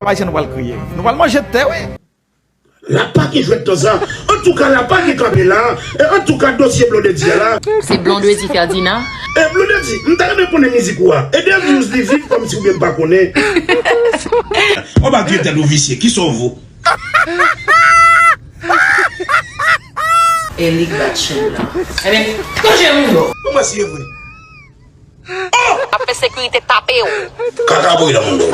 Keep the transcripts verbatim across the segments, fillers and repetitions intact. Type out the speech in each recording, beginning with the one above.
Ayisyen, nou pral kriye. Nou pral manje tè, wi. Lapa ki jwèt tan sa. Antouka, Lapa ki kanpe la. E antouka, dosye Blondedy a la. Se Blondedy Ferdinand. E Blondedy, m ta renmen konnen mizik ou a. E de views li viv kòmsi oubyen m pa konnen. Ou pa tire tèt ou visye, ki sa w vo? E li k bat chenn lan. Ebyen, tonje moun yo. Mwen si e vre. Ap fè sekirite tape w. Kaka boule nan moun do.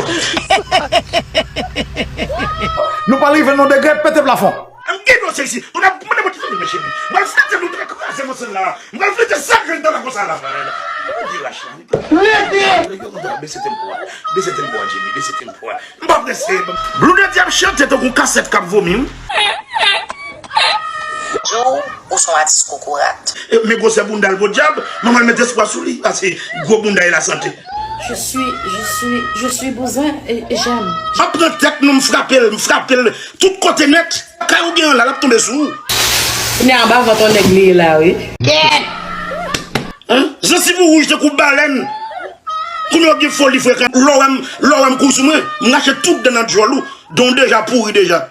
Nou pral rive nan degre pete plafon. M gen dosye isi. Ou nan mande mwen ki fè mwen cheri. Mwen flite nou te kraze mwen sèl la. Mwen flite sa grenn dan la konsa la. Mwen derache. Bese tempo a. Bese tempo a, Jimmy. Bese tempo a. M pa prese. Blondedy ap chante tankou kasèt k ap vomi. Joe, ou se yon atis kokorat. E, men gwosè bounda l podyab, manman l met espwa sou li, pase gwo bounda e lasante. Je suis, je suis, je suis bouzen et, et j'aime. M ap pran tèt nou, m frape l, m frape l tout kote nèt. Kay ou gen an la, l ap tonbe sou ou. Kounye a anba vant yon nèg li ye la, wi. Hein? Zansiv ou wouj tankou balèn. Kounye a w gen foli frekan. Lè w wè m, lè w wè m kouri sou mwen, m rache tout dan nan djòl ou. Don deja pouri deja.